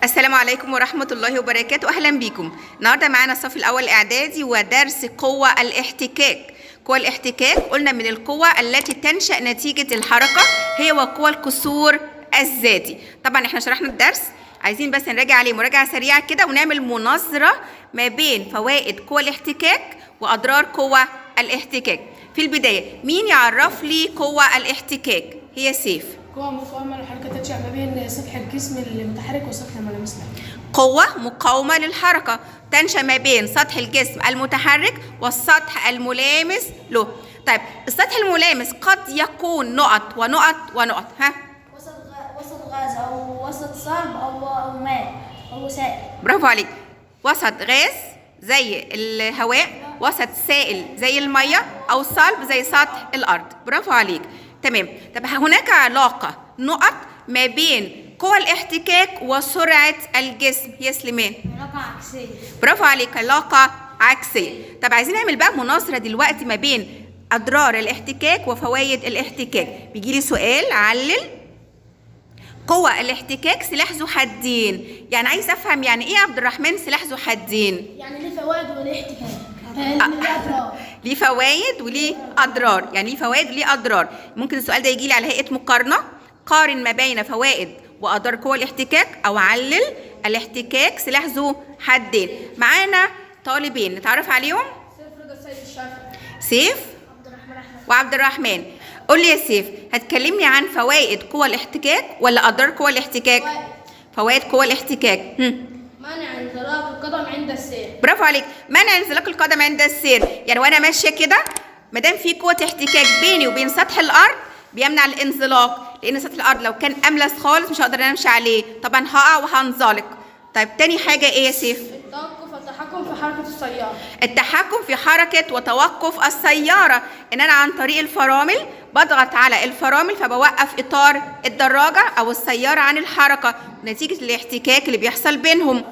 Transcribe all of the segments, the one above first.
السلام عليكم ورحمة الله وبركاته. أهلا بيكم. النهاردة معانا الصف الأول إعدادي ودرس قوة الاحتكاك. قوة الاحتكاك قلنا من القوة التي تنشأ نتيجة الحركة هي وقوة الكسور الذاتي. طبعا احنا شرحنا الدرس، عايزين بس نراجع عليه مراجعة سريعة كده ونعمل مناظرة ما بين فوائد قوة الاحتكاك وأضرار قوة الاحتكاك. في البداية مين يعرف لي قوة الاحتكاك؟ هي سيف. قوة مقاومة للحركة تنشأ ما بين سطح الجسم المتحرك وسطح الملامس له. قوة مقاومة للحركة تنشأ ما بين سطح الجسم المتحرك والسطح الملامس له. طيب السطح الملامس قد يكون نقط ونقط ونقط. ها، وسط غاز أو وسط صلب أو ماء أو سائل. برافو عليك. وسط غاز زي الهواء، وسط سائل زي المية، أو صلب زي سطح الأرض. برافو عليك، تمام. طب هناك علاقة نقط ما بين قوى الاحتكاك وسرعة الجسم يا سليمان؟ علاقة عكسية. برافو عليك، علاقة عكسية. طب عايزين نعمل بقى مناظرة دلوقتي ما بين أضرار الاحتكاك وفوائد الاحتكاك. بيجي لي سؤال علل قوة الاحتكاك سلاح ذو حدين. يعني عايز أفهم يعني إيه يا عبد الرحمن سلاح ذو حدين؟ يعني ليه فوائد وليه احتكاك؟ ليه أضرار. ليه فوائد وليه أضرار. يعني ليه فوائد وليه أضرار. ممكن السؤال ده يجي لي على هيئة مقارنة، قارن ما بين فوائد وأضرار قوة الاحتكاك، أو علل الاحتكاك سلاح ذو حدين. معانا طالبين نتعرف عليهم. سيف رضا السيد الشافعي. سيف عبد الرحمن أحمد. وعبد الرحمن. قول لي يا سيف، هتكلمني عن فوائد قوى الاحتكاك ولا أضرار قوى الاحتكاك؟ فوائد قوى الاحتكاك. منع انزلاق القدم عند السير. برافو عليك، منع انزلاق القدم عند السير. يعني وانا ماشية كده ما دام في قوة احتكاك بيني وبين سطح الارض بيمنع الانزلاق، لان سطح الارض لو كان املس خالص مش هقدر امشي عليه، طبعا هقع وهنزلق. طيب تاني حاجة ايه يا سيف؟ التوقف والتحكم في حركة السيارة. التحكم في حركة وتوقف السيارة، ان انا عن طريق الفرامل بضغط على الفرامل فبوقف اطار الدراجة او السيارة عن الحركة نتيجة الاحتكاك اللي بيحصل بينهم.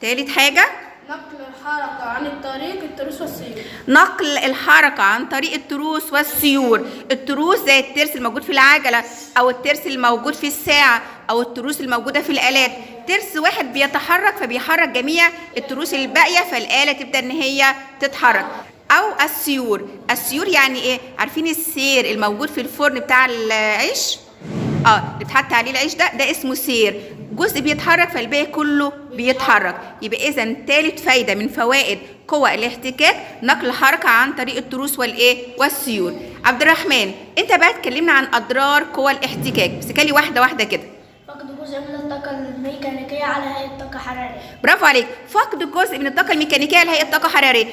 تالت حاجة نقل الحركة عن الطريق التروس والسير. نقل الحركة عن طريق التروس والسيور. التروس زي الترس الموجود في العجلة أو الترس الموجود في الساعة أو التروس الموجودة في الآلات. ترس واحد بيتحرك فبيحرك جميع التروس الباقية، فالآلة تبدأ إن هي تتحرك. أو السيور. السيور يعني إيه؟ عارفين السير الموجود في الفرن بتاع العيش؟ اللي بيتحط عليه العيش ده اسمه سير. جزء بيتحرك فالباقي كله بيتحرك. يبقى اذا ثالث فايده من فوائد قوى الاحتكاك نقل الحركة عن طريق التروس والايه والسيور. عبد الرحمن انت بقى اتكلمنا عن اضرار قوى الاحتكاك، بس كلي واحدة واحدة كده. فقد جزء من الطاقة الميكانيكية على هيئة طاقة حرارية. برافو عليك، فقد جزء من الطاقة الميكانيكية على هيئة طاقة حرارية.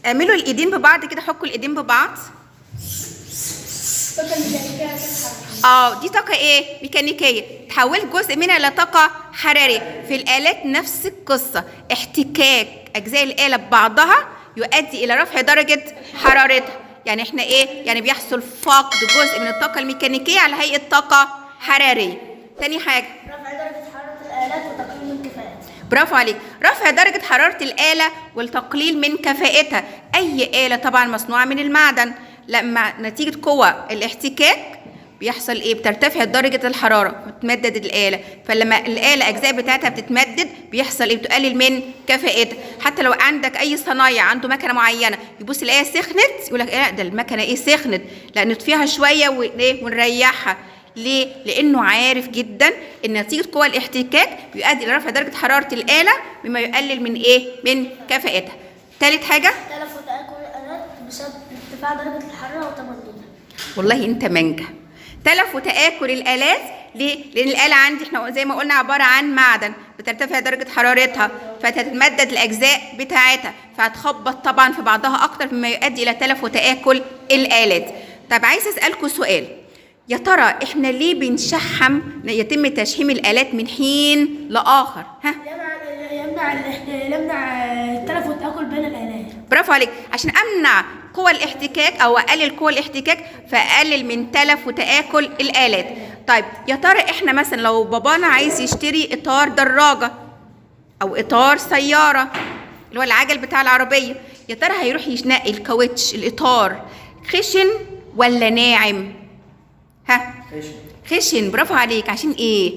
اعملوا الايدين ببعض كده، حكوا الايدين ببعض. الطاقة الميكانيكية تتحرك. دي طاقة ايه؟ ميكانيكية، تحولت جزء منها إلى طاقة حرارية. في الآلات نفس القصة، احتكاك أجزاء الآلة ببعضها يؤدي إلى رفع درجة حرارتها. يعني احنا ايه؟ يعني بيحصل فقد جزء من الطاقة الميكانيكية على هيئة طاقة حرارية. تاني حاجة رفع درجة حرارة الآلات وتقليل من كفاءتها. برافو عليك، رفع درجة حرارة الآلة والتقليل من كفاءتها. أي آلة طبعا مصنوعة من المعدن، لما نتيجة قوة الاحتكاك بيحصل ايه؟ بترتفع درجة الحرارة، بتمدد الآلة، فلما الآلة أجزاء بتاعتها بتتمدد بيحصل ايه؟ بتقلل من كفاءتها. حتى لو عندك أي صنايع عنده مكنة معينة يبص يلاقيها سخنت يقول لك ايه ده المكنة ايه سخنت، لا نطفيها شوية وايه ونريحها. ليه؟ لأنه عارف جدا إن نتيجة قوى الاحتكاك بيؤدي إلى رفع درجة حرارة الآلة مما يقلل من إيه؟ من كفاءتها. تالت حاجة تلف وتآكل الآلات بسبب ارتفاع درجة الحرارة وتمددها. والله أنت منجح. تلف وتآكل الآلات ليه؟ لأن الآلة عندي احنا زي ما قلنا عبارة عن معدن، بترتفع درجة حرارتها فتتمدد الأجزاء بتاعتها، فهتخبط طبعا في بعضها أكتر مما يؤدي إلى تلف وتآكل الآلات. طب عايز أسألكم سؤال، يا ترى احنا ليه بنشحم، يتم تشحيم الآلات من حين لآخر؟ ها؟ يمنع التلف والتآكل بين الآلات. برافو عليك، عشان امنع قوى الاحتكاك او اقلل قوى الاحتكاك فاقلل من تلف وتآكل الآلات. طيب يا ترى احنا مثلا لو بابانا عايز يشتري اطار دراجة او اطار سيارة اللي هو العجل بتاع العربية، يا ترى هيروح ينقي الكاوتش الاطار خشن ولا ناعم؟ ها؟ خشن. خشن. برافو عليك، عشان ايه؟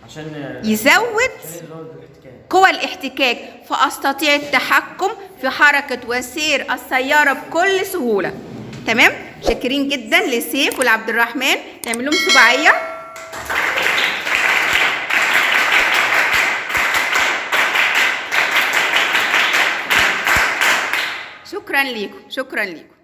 عشان يزود عشان يزود الاحتكاك. قوى الاحتكاك، فأستطيع التحكم في حركة وسير السيارة بكل سهولة. تمام؟ شاكرين جدا لسيف ولعبد الرحمن، نعمل لهم سباعية. شكرا ليكم، شكرا ليكم.